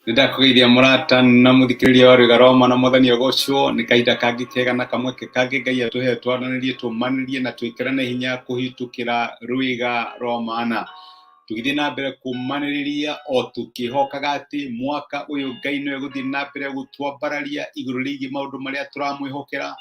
Nĩndakũgeithia mũrata na mũthikĩrĩria wa Rwĩga Roma na Mwathani agocwo. Nĩ kahinda kangĩ kega na kamweke kangĩ Ngai atũhe twaranĩrie, tũmanĩrie na twĩkĩrane hinya kũhĩtũkĩra Rwĩga Romana. Tũgĩthiĩ na mbere kũmanĩrĩria o tũkĩhokaga atĩ mwaka ũyũ Ngai nĩwe gũthiĩ na mbere gũtwambararia igũrũ rĩgiĩ maũndũ marĩa tũramwĩhokera,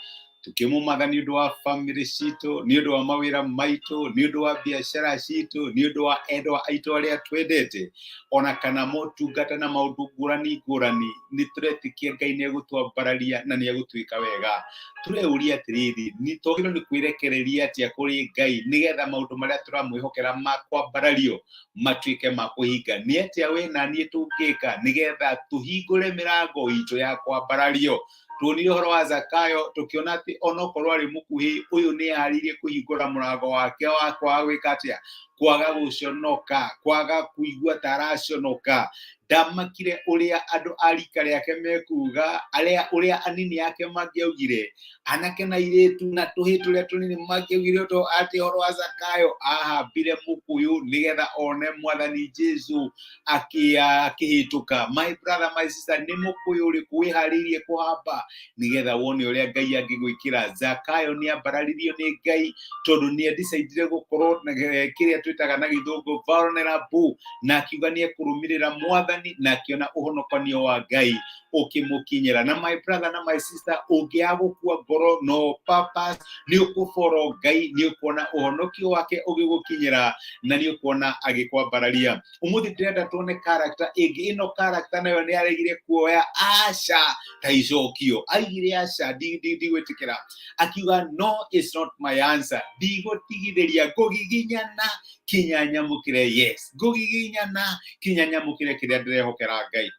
tũkĩmũmatha nĩ ũndũ wa bamĩrĩ citũ, nĩ ũndũ wa mawĩra maitũ, nĩ ũndũ wa biacara citũ, nĩ ũndũ wa endwa aitũ arĩa twendete, ona kana motungata na maũndũ ngũrani ngũrani. Nĩ tũretĩkia Ngai nĩ egũtwambararia na nĩ egũtwĩka wega. Tũreuria atĩrĩrĩ, nĩ twagĩrĩirwo nĩ kwĩrekereria atĩa kũrĩ Ngai nĩgetha maũndũ marĩa tũramwĩhokera ma kwambarario matuĩke ma kũhinga? Nĩ atĩa we na niĩ tũngĩka nĩgetha tũhingũre mĩrango itũ ya kwambarario? Tuonire ũhoro wa Zakayo, tũkĩona atĩ onokorwo arĩ mũkuhĩ, ũyũ nĩ arĩirie kũhingũra mũrango wake wa kwaga gwĩka atĩa, kwaga gũconoka, kwaga kũigua ta araconoka. Ndamakire ũrĩa andũ a rika rĩake mekuga, arĩa ũrĩa anini ake mangĩaugire, anake na airĩtu na tũhĩ tũrĩa tũnini mangĩaugire to atĩ ũhoro wa Zakayo ahambire mũkũyũ nĩgetha one Mwathani Jesu akĩhĩtũka. My brother, my sister, nĩ mũkũyũ ũrĩkũ wĩharĩirie kũhamba nĩgetha wone ũrĩa Ngai angĩgwĩkĩra? Zakayo nĩ ambararirio nĩ Ngai tondũ nĩ adecidire gũkorwo na kĩrĩa twĩtaga na gĩthũngũ vulnerable, na akiuga nĩ ekũrũmĩrĩra Mwathani, na akĩona ũhonokanio wa Ngai ũkĩmũkinyĩra. Na my brother na my sister, ũngĩaga gũkua ngoro no purpose, nĩ ũkũboro Ngai, nĩ ũkuona ũhonokio wake ũgĩgũkinyĩra na nĩ ũkuona agĩkwambararia. Ũmũthĩ ndĩrenda tuone character ĩngĩ. Ĩno character nayo nĩ aregire kuoya aca ta icokio, aigire aca, ndigwĩtĩkĩra, akiuga no is not my answer, ndigũtigithĩria, ngũgiginyana kinya nyamũkĩre yes, ngũgiginyana kinya nyamũkĩre kĩrĩa ndĩrehokera Ngai.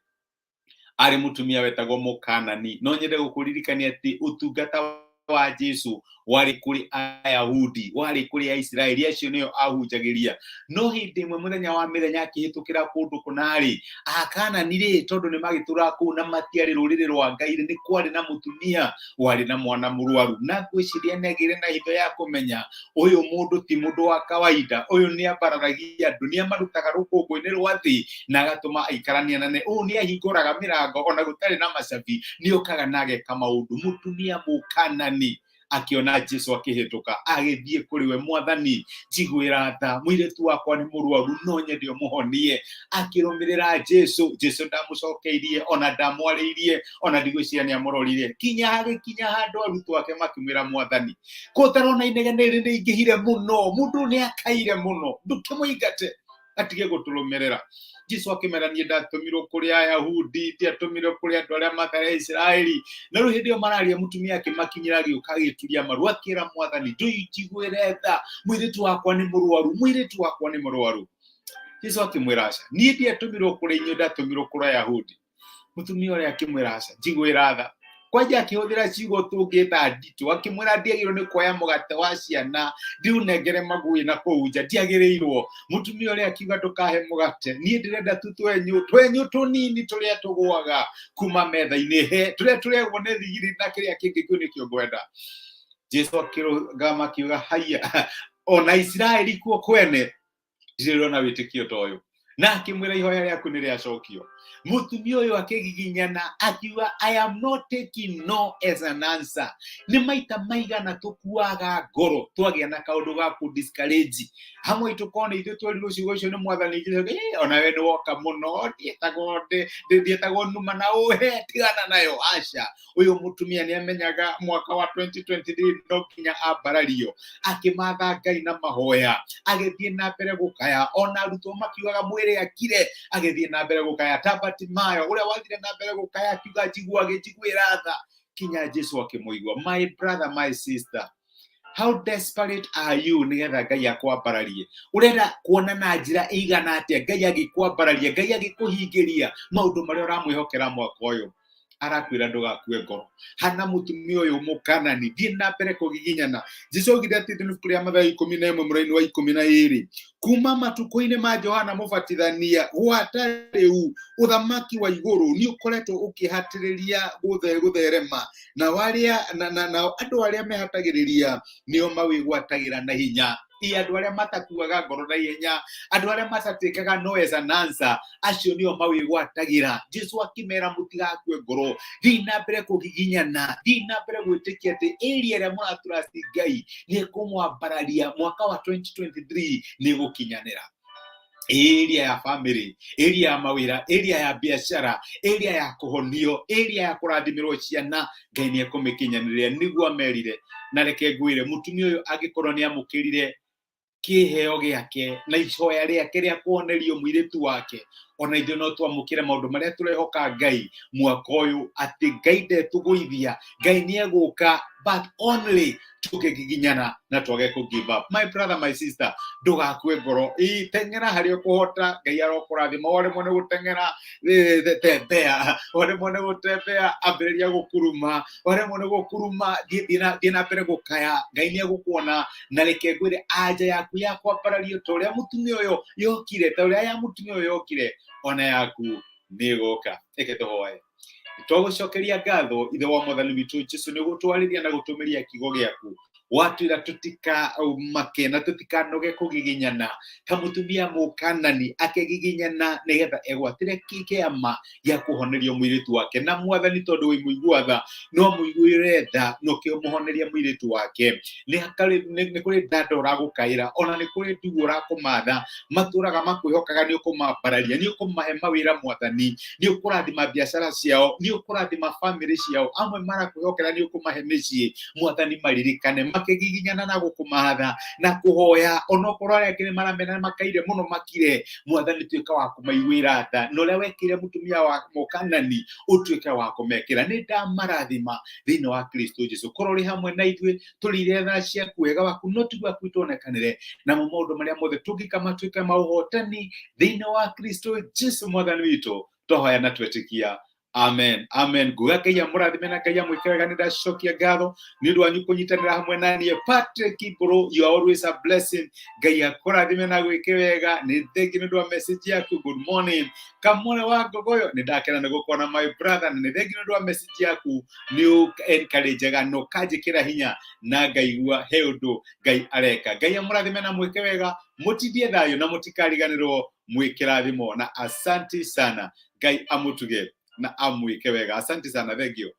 Arĩ mũtumia wetagwo Mũkanani. No nyende gũkũririkania atĩ ũtungata wa Jesu warĩ kũrĩ Ayahudi, warĩ kũrĩ Aisiraeli, acio nĩo ahunjagĩria. No hĩndĩ ĩmwe mũthenya wa mĩthenya akĩhĩtũkĩra kũndũ kũna-rĩ, Akanani rĩ, tondũ nĩ magĩtũraga kũu na matiarĩ rũrĩrĩ rwa Ngai rĩ, nĩ kwarĩ na mũtumia warĩ na mwana mũrwaru, na ngwĩciria nĩ agĩire na hitho ya kũmenya ũyũ mũndũ ti mũndũ wa kawaida, ũyũ nĩ ambararagia andũ, nĩ amarutaga rũkũngũ-inĩ rwa thĩ na agatũma aikarania na ũyũ nĩ ahingũraga mĩrango ona gũtarĩ na macabi, nĩ okaga na ageka maũndũ. Mũtumia Mũkanani akĩona Jesu akĩhĩtũka, agĩthiĩ kũrĩ we, Mwathani, njiguĩra tha, mũirĩtu wakwa nĩ mũrwaru, no nyende ũmũhonie. Akĩrũmĩrĩra Jesu. Jesu ndamũcokeirie, ona ndamwarĩirie, ona ndigwĩciria nĩ amũrorire, kinya hagĩkinya handũ arutwo ake makĩmwĩra, Mwathani, ko ũtarona inegene rĩrĩ rĩingĩhire mũno, mũndũ nĩ akaire mũno, ndũkĩmũingate atige gũtũrũmĩrĩra. Jesu akĩmera, niĩ ndatũmirwo kũrĩ Ayahudi, ndiatũmirwo kũrĩ andũ arĩa matarĩ Aisiraeli. Na rĩu hĩndĩ ĩyo mararia, mũtumia akĩmakinyĩra, agĩũka agĩturia maru, akĩra Mwathani, ndũinjiguĩre tha, mũirĩtu wakwa nĩ mũrwaru, mũirĩtu wakwa nĩ mũrwaru. Jesu akĩmwĩra, aca, niĩ ndiatũmirwo kũrĩ inyuĩ, ndatũmirwo kũrĩ Ayahudi. Mũtumia ũrĩa akĩmwĩra, aca, njiguĩra tha. Kwanja akĩhũthĩra ciugo tũngĩta nditũ, akĩmwĩra, ndiagĩrĩirwo nĩ kuoya mũgate wa ciana ndiunengere magui na kũu nja, ndiagĩrĩirwo. Mũtumia ũrĩa akiuga, ndũkahe mũgate, niĩ ndĩrenda tu twenyũ, twenyũ tũnini tũrĩa tũgũaga kuma metha-inĩ, he tũrĩa tũrĩagwo nĩ thigiri na kĩrĩa kĩngĩ, kĩu nĩkĩo ngwenda. Jesu akĩrũgama akiuga, haiya, ona Isiraeli kuo kwene ndirĩ ndona wĩtĩkio ta ũyũ. Na akĩmwĩra, ihoya rĩaku nĩ rĩacokio. Mũtumia ũyũ akĩgiginyana akiuga, I am not taking no as an answer. Nĩ maita maigana tũkuaga ngoro twagĩa na kaũndũ ga kũ discourage hamwe itũ, korwo nĩ ithuĩ twerirwo ciugo icio nĩ Mwathani Jesu, onawe nĩ woka mũno, ndietagwo numa na ũhe, tigana nayo. Aca, ũyũ mũtumia nĩ amenyaga mwaka wa 2023 no nginya ambarario. Akĩmatha Ngai na mahoya, agĩthiĩ na mbere gũkaya, ona arutwo makiugaga mwĩrĩ akire, agĩthiĩ na mbere gũkaya ta Bartimayo ũrĩa wathire na mbere gũkaya akiuga, njigua, agĩnjiguĩra tha, kinya Jesu akĩmũigua. My brother, my sister, how desperate are you nĩgetha Ngai akwambararie? Ũrenda kuona na njĩra ĩigana atĩa Ngai agĩkwambararia, Ngai agĩkũhingĩria maũndũ marĩa ũramwĩhokera mwaka ũyũ? Arakwĩra ndũgakue ngoro. Hana mũtumia ũyũ mũkanani, thiĩ na mbere kũgiginyana. Jesu augire atĩ thĩinĩ ibuku rĩa Mathayo 11 mũraini wa 12, kuma matukũ-inĩ ma Johana Mũbatithania gwata rĩu, ũthamaki wa igũrũ nĩ ũkoretwo ũkĩhatĩrĩria gũtherema, na arĩa na andũ arĩa mehatagĩrĩria nĩo mawĩgwatagĩra na hinya. I andũ arĩa matakuaga ngoro na ihenya, andũ arĩa matatĩkaga no as an answer, acio nĩo mawĩgwatagĩra. Jesu akĩmera mũtigakue ngoro, thiĩ na mbere kũgiginyana, thiĩ na mbere gwĩtĩkia atĩ area ĩrĩa mũratrust Ngai nĩ ĩkũmwambararia mwaka wa 2023 nĩ gũkinyanĩra. Area ya family, area ya mawĩra, area ya biacara, area ya kũhonio, area ya kũrathimĩrwo ciana, Ngai nĩ ekũmĩkinyanĩria. Nĩguo amerire. Na reke ngwĩre, mũtumia ũyũ angĩkorwo nĩ amũkĩrire kĩheo gĩake na ihoya rĩake rĩa kũhonerio mũirĩtu wake, ona ithuĩ no twamũkĩre maũndũ marĩa tũrehoka Ngai mwaka ũyũ, atĩ Ngai ndetũgũithia, Ngai nĩ egũka, but only tũngĩgiginyana na twage kũ give up. My brother, my sister, ndũgakue ngoro, teng'era harĩa ũkũhota. Ngai arokũrathima. Waremwo nĩ gũteng'era, tembea. Waremwo nĩ gũtembea, ambĩrĩria gũkuruma. Waremwo nĩ gũkuruma, thiĩ na mbere gũkaya. Ngai nĩ egũkuona. Na reke ngwĩre, anja yaku ya kwambarario ta ũrĩa mũtumia ũyũ yokire, ta ũrĩa ya mũtumia ũyũ yokire, ona yaku nĩ ĩgoka. Reke tũhoe. Twagũcokeria ngatho, Ithe wa Mwathani witũ Jesu, nĩ gũtwarĩria na gũtũmĩria kiugo gĩaku. Watwĩra tũtikamake na tũtikanoge kũgiginyana ta mũtumia mũkanani akĩgiginyana nĩgetha egwatĩre kĩama gĩa kũhonerio mũirĩtu wake. Na Mwathani, tondũ wĩ mũigua tha, no mũiguĩre tha na ũkĩmũhoneria mũirĩtu wake. Nĩ kũrĩ ndanda ũragũkaĩra, ona nĩ kũrĩ ndugu ũrakũmatha, matũraga makwĩhokaga nĩ ũkũmambararia, nĩ ũkũmahe mawĩra. Mwathani, nĩ ũkũrathima biacara ciao, nĩ ũkũrathima famĩlĩ ciao. Amwe marakwĩhokera nĩ ũkũmahe mĩciĩ. Mwathani, maririkane makĩgiginyana na gũkũmatha na kũhoya, onokorwo arĩa angĩ nĩ maramena makaire mũno makire. Mwathani, tuĩka wa kũmaiguĩra tha, na ũrĩa wekĩire mũtumia wa mũkanani ũtuĩke wa kũmekĩra. Nĩ ndamarathima thĩinĩ wa Kristo Jesu. Korwo ũrĩ hamwe na ithuĩ, tũrĩire tha ciaku, wega waku no tiguo tuonekanĩre, namo maũndũ marĩa mothe tũngĩka matuĩke ma ũhotani thĩinĩ wa Kristo Jesu Mwathani witũ. Twahoya na twetĩkia, amen, amen. Nguga Ngai amũrathime na Ngai amwĩke wega. Nĩ ndacokia ngatho nĩ ũndũ wanyu kũnyitanĩra hamwe na niĩ. Patrick Mbũrũ, you are always a blessing. Ngai akũrathime na gwĩke wega. Nĩ thengi nĩ ũndũ wa message yaku. Good morning, Kamore wa Ngogoyo, nĩ ndakena nĩ gũkuona, my brother, na nĩ thengi nĩ ũndũ wa message yaku. Nĩ ũ encourage na ũkanjĩkĩra hinya na ngaigua he ũndũ Ngai areka. Ngai amũrathime na mwĩke wega, mũtindie thayũ na mũtikariganĩrwo mwĩ kĩrathimo. Na asanti sana. Ngai amũtuge na amwĩke wega. Asante sana, thank you.